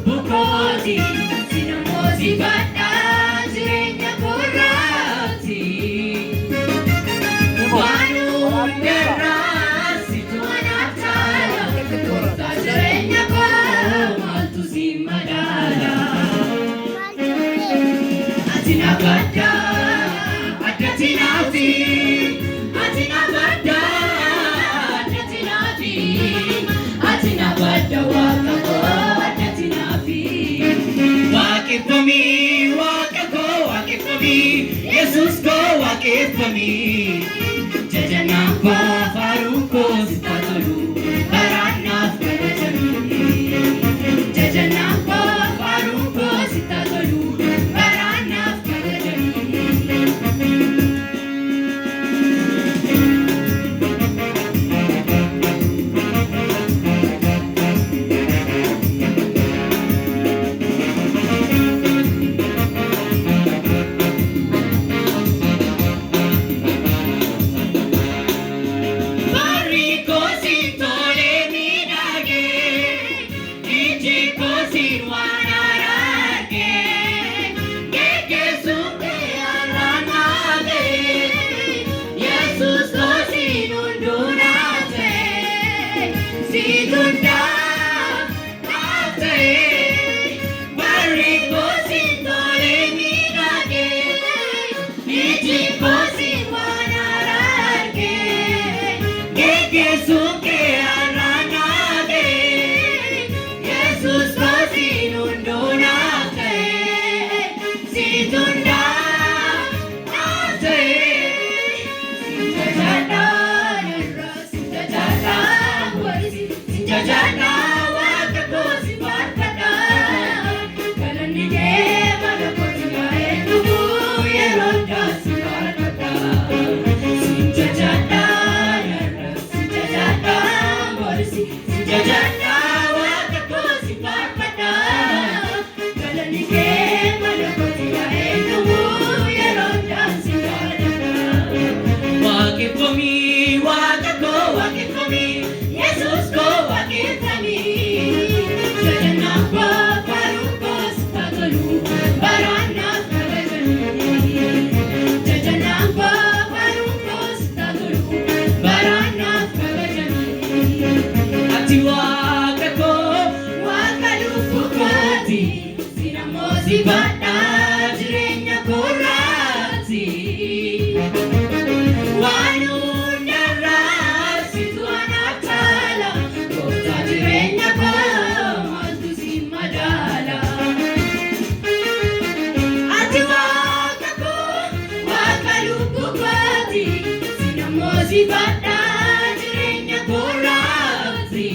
Lubbuu kooti, sin ammoo si badhaa jireenya koorraati. Waan hundarraa situ anaaf caala, gooftaa jireenya koo maaltu si madaala? Ati na baddaa, addatti naafi, ati na baddaa, addatti naafi, ati na baddaa Waaqa koo addatti naafi. Waaqeffamii, Waaqa koo waaqeffamii, Yesuus koo waaqeffamii. Jajannaan koo, faaruun koo sitti haa tolu, baraan naaf kabajamii. Jajannaan koo, faaruun koo sitti haa tolu, baraan naaf kabajamii. Barri koo siin tolee miidhagee, iji koo siin waan argee, geggeessuun kee har'aan naafee, Yesuus koo siin hunduu naaf ta'e, situ hundaa naaf ta'e. Barri koo siin tolee miidhagee, iji koo siin waan argee, geggeessuun kee har'aan naafee, Yesuus koo siin hunduu naaf ta'e, situ hundaa naaf ta'e. Sin jajadhaa irraa, sin jajadhaa warri, sin jajadhaa Waaqa koo si faarfadhaa. Galanni kee mana kooti yaa'ee dhufuu yeroo hundaa si faarfadhaa. Sin jajadhaa irraa, sin jajadhaa warri, sin jajadhaa Waaqa koo si faarfadhaa. Galanni kee mana kooti yaa'ee dhufuu yeroo hundaa si faarfadhaa. Waaqeffamii, Waaqa koo waaqeffamii, Yesuus koo waaqeffamii. Jajannaan koo, faaruun koo sitti haa tolu, baraan naaf kabajamii. Jajannaan koo, faaruun koo sitti haa tolu, baraan naaf kabajamii. Ati Waaqa koo, Waaqa lubbuu kooti, sin ammoo si badhaa jireenya koorraati. Waan hundarraa situ anaaf caala, gooftaa jireenya koo maaltu si madaala? Ati Waaqa koo, Waaqa lubbuu kooti, sin ammoo si badhaa jireenya koorraati.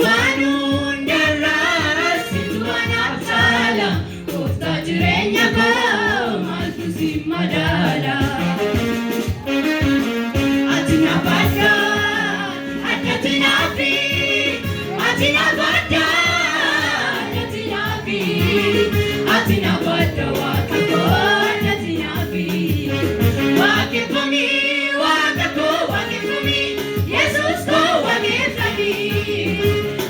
Waan hundarraa situ anaaf caala, gooftaa jireenya koo maaltu si madaala? Ati na baddaa, addatti naafi, ati na baddaa, addatti naafi, ati na baddaa Waaqa koo addatti naafi. Waaqeffamii, Waaqa koo waaqeffamii, Yesuus koo waaqeffamii.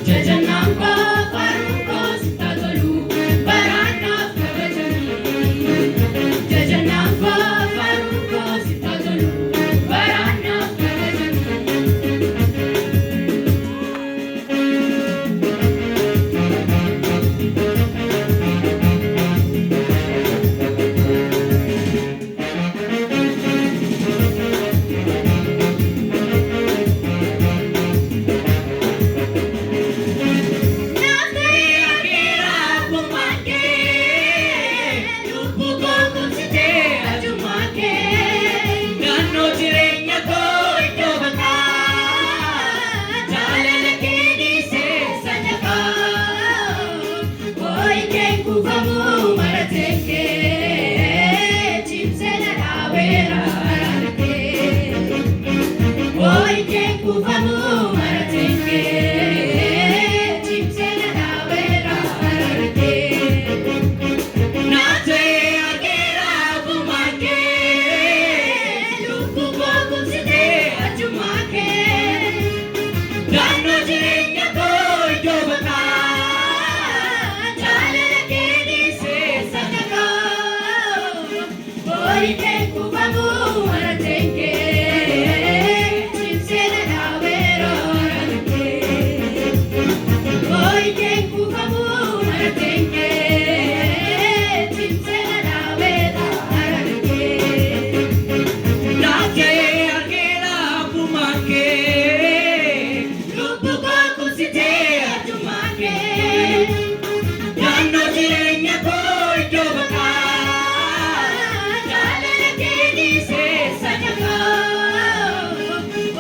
Jajannaan koo, faaruun koo sitti haa tolu, baraan naaf kabajamii. Jajannaan koo, faaruun koo sitti haa tolu, baraan naaf kabajamii. Da'annoo jireenya koo iddoo baqaa. Jaalala kee dhiisee sadaqaa.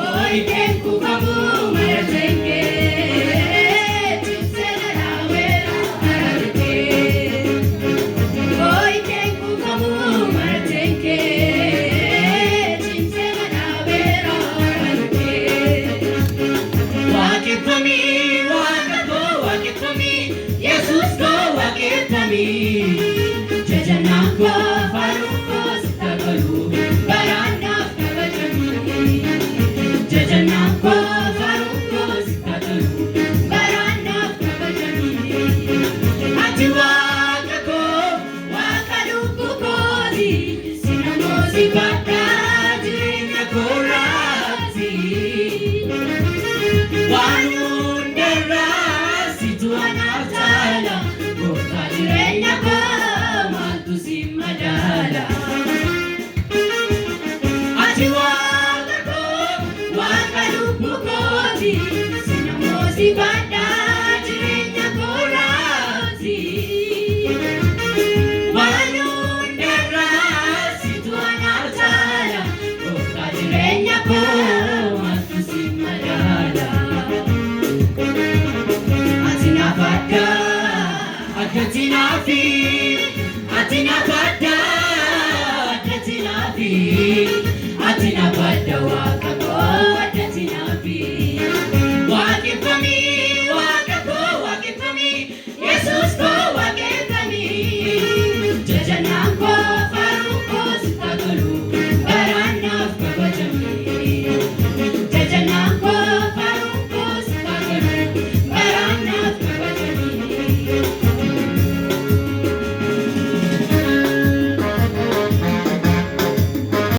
Ooyiteen kuufamuu marateen kee cimsee dhadhaaweera araara kee. Ooyiteen kuufamuu marateen kee cimsee dhadhaaweera araara kee. Waaqeffamii Waaqa koo waaqeffamii Yesuus koo waaqeffamii. Jajannaan koo faaruun koo sitti haa tolu baraan naaf kabajamii. Jajannaan koo faaruun koo sitti haa tolu Baraan naaf kabajamii. Ati Waaqa koo Waaqa lubbuu kooti sinamoo si badhaa jireenya kooraati. Waan hundarraa situ anaaf caala gooftaa jireenya koo maaltu si madaala. Ati Waaqa koo Waaqa lubbuu kooti Sinamoo si badhaa jireenya kooraati. Waan hundarraa situ anaaf caala gooftaa jireenya koo maaltu si madaala. Ati naaf addaa addatti naafi ati naaf addaa addatti naafi ati naaf adda Waaqa koo.